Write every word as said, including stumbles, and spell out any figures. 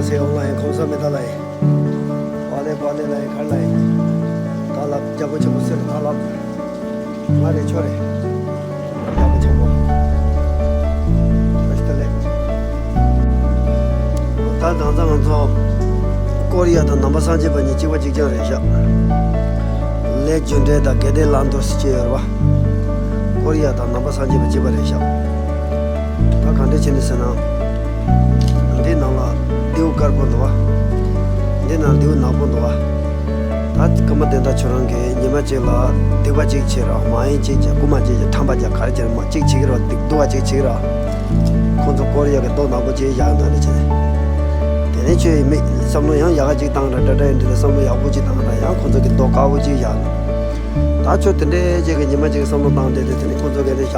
ཟེར་འོང་ལ་ཡིན། ཁོང་ས་མི་ད་ལ་ཡིན། པ་ལེ་པ་ལེ་ལ་ཡིན། གར་ལ་ཡིན། ད་ལ་རྒྱལ་པོ་ཆེན་པོ་ཟེར་ད་ལ། ང་རེ་ཆོ་རེ། རྒྱལ་པོ་ཆེན་པོ། བཀྲ་ཤིས་བདེ་ལེགས། ད་དང་ཚ་ང་ཚོ་ཀོ་རི་ཡ་དང་ནང་པ་སངས་རྒྱས་པ་གཉིས་གཅིག་པ་གཅིག་རྐྱང་རེད་ཤག་ལས་རྒྱུ་འབྲས་དང་དགེ་ལྡན་ལ་འདུ་སེ་སྐྱེ་ཡོད་རེད་བ། ཀོ་རི་ཡ་དང་ནང་པ་སངས་རྒྱས་པ་གཅིག་པ་རེད་ཤག་ད་ག་འདྲ་བྱས་ནས་ཟེར་ན། འདི་ནང་ལ་རྡེའུ་དཀར་པོ་འདུག་བ། འདི་ནང་རྡེའུ་ནག་པོ་འདུག་བ། ད་ཀརྨ་བསྟན་དར་ཁྱོད་རང་གིས་ཉི་མ་གཅིག་ལ་སྡིག་པ་གཅིག་བྱེད་ར། མ་ཡིན་གཅིག་བྱེད། རྐུ་མ་གཅིག་བྱེད། ཁྲམ་པ་རྒྱག་ག་རེ་བྱེད་ར། མ་གཅིག་བྱེད་ཀྱི་ར། སྡིག་སྡུག་པ་གཅིག་བྱེད་ཀྱི་ར། ཁོང་ཚོ་ཀོ་རི་ཡ་གི་རྡོ་ནག་པོ་གཅིག་བཞག་ཡོད་ན་ནི་བྱས། དེ་ནས་ཁྱོད་ཡི་མིག་བསམ་བློ་ཡང་ཡག་ག་གཅིག་བཏང་ར། འདྲ་འདྲ་ཡིན་འདི་ལ་བསམ་བློ་ཡག་པོ་གཅིག་བཏང་ར། ཡང་ཁོང་ཚོ་གི་རྡོ་དཀར་པོ་གཅིག་བཞག་ཡོད་ན། ད་ཁྱོད་དེ་འདྲའི་གཅིག་གི་ཉི་མ་གཅིག་བསམ་བློ་བཏང་བསྡད་དེ། དེ་ནས་ཁོང་ཚོ་གི་དེ་བཞག